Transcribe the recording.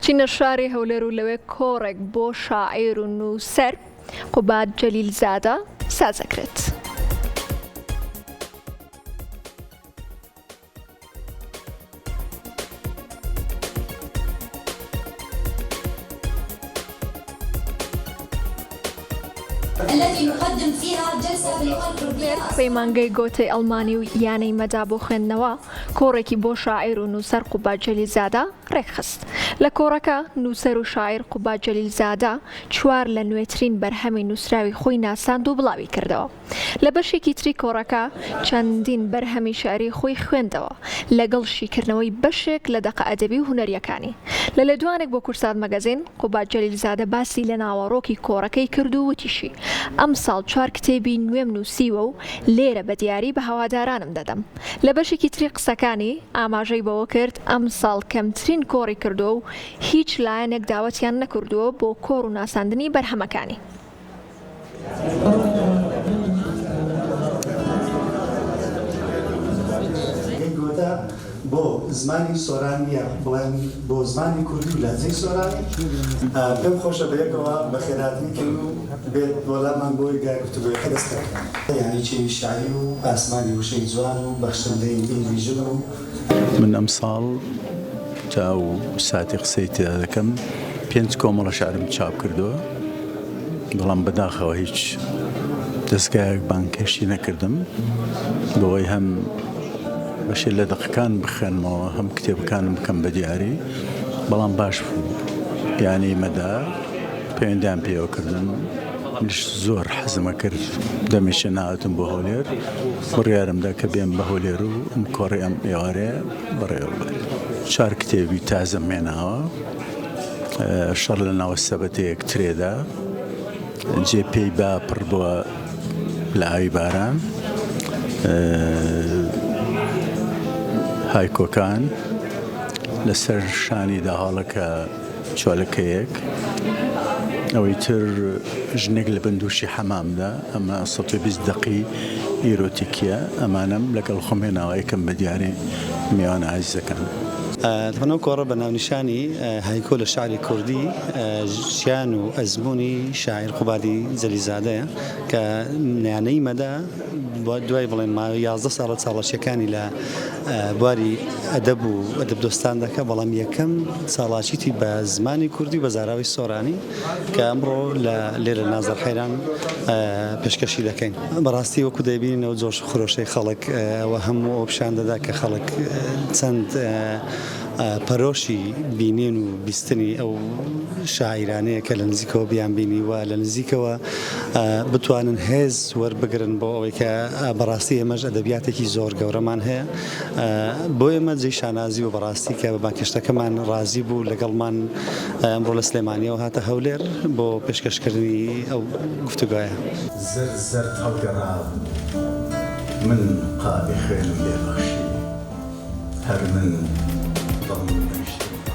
چینە شاری هەولێر و لەوێ کۆڕێک بۆ شاعیر و نووسەر قوباد جەلیل زادە سازەکرێت. پەیمانگەی گۆتەی ئەڵمانی و یانەی مەدا بۆ خوێندنەوە کۆڕێکی بۆ شاعیر و نووسەر قوباد جەلیلزادە ڕێکخست. لە کۆڕەکە نووسەر و شاعیر قوباد جەلیلزادە چوار لە نوێترین بەرهەمی نووسراوی خۆی ناساند و بڵاوی کردەوە. لە بەشێکی تری کۆڕەکە چەندین بەرهەمی شیعری خۆی خوێندەوە لەگەڵ شیکردنەوەی بەشێک لە دەقە ئەدەبی و هونەرییەکانی. لە لێدوانێک بۆ کوردسات مەگەزین، قوباد جەلیلزادە باسی لە ناوەڕۆکی کۆڕەکەی کرد و وتیشی، ئەمساڵ چوار کتێبی نوێم نووسیوە و لێرە بە دیاری بە هەوادارانم دەدەم. لە بەشێکی تری قسەکانی ئاماژەی بەوە کرد، ئەمساڵ کەمترین کۆڕی کردووە و هیچ لایەنێک داوەتیان نەکردووە بۆ کۆڕ و ناساندنی بەرهەمەکانی. گۆتە بۆ زمانی سۆرانی یا بڵێن بۆ زمانی کوردی و لەهجەی سۆرانی پێم خۆشە بەیەکەوە بەخێرهاتنی کەین و بێت بۆ لامان بۆی گە گفتوگۆیەکە دەست پێ بکەین. یانی چێوی شیعری و ئاسمانی وشەی جوان و بەخشندەی بیری ژن و. من ئەمساڵ تا ئەو ساتی قسەی تێدا دەکەم پێنج کۆمەڵە شعرم چاپ کردووە بەڵام بەداخەوە هیچ دەستگایەک بانگهێشتی نەکردم بەوەی هەم بەشێ لە دەقەکان بخوێنمەوە هەم کتێبەکانم بکەم بە دیاری بەڵام باش بوو یانی مەدا پەیوەندیان پێوە کردم منیش زۆر حەزمە کرد دەمێکە ناهاتم بۆ هەولێر بڕیارمدا کە بێم بە هەولێر و ئەم کۆڕی ئەم ئێوارەیە بەڕێوە بەرم چوار کتێبی تازەم هێناوە شەڕ لە ناوە سەبەتەیەک ترێدا جێ پێی با پڕ بووە لە ئاوی باران هایکۆکان لەسەر شانی داهاڵەکە چۆلەکەیەک ئەوەی تر ژنێک لە بندوشی حەمامدا ئەمە 120 دەقی ئیرۆتیکیە ئەمانەم لەگەڵ خۆم هێناوە یەکەم بە دیاری میوانە ئازیزەکان. تەمەن ئەو کۆڕە بە ناونیشانی، هایکۆ لە شعری کوردی، ژیان و ئەزموونی شاعیر قوبادی جەلیزادەیە کە یانەی مەدا دوای بڵێن ماوەی 11 ساڵە چاڵاکییەکانی لە بواری ئەدەب و ئەدەبدۆستان دەکا، بەڵام یەکەم چاڵاکیی بە زمانی کوردی و بە زاراوەی سۆرانی کە ئەمڕۆ لە لێرە نازەر حەیران پێشکەشی دەکەین. بەڕاستی وەکو دەیبینین ئەو جۆش و خرۆشەی خەڵک و هەموو ئەوە پیشان دەدا کە خەڵک چەند پەرۆشی بینین و بیستنی ئەو شاعیرانەیە کە لە نزیکەوە بیانبینی و لە نزیکەوە بتوانن هێز وەربگرن بۆ ئەوەی کە بەڕاستی ئێمەش ئەدەبیاتێکی زۆر گەورەمان هەیە بۆ ئێمە جێی شانازی و بەڕاستی کە بە بانگهێشتەکەمان ڕازی بوو لەگەڵمان ئەمڕۆ لە سلێمانیەوە هاتە هەولێر بۆ پێشکەشکردنی ئەو گفتوگۆیە. زەرد زەرد هەڵگەڕابوو من قابی خوێنم لێ بەخشی هەر من دڵم نەیشت.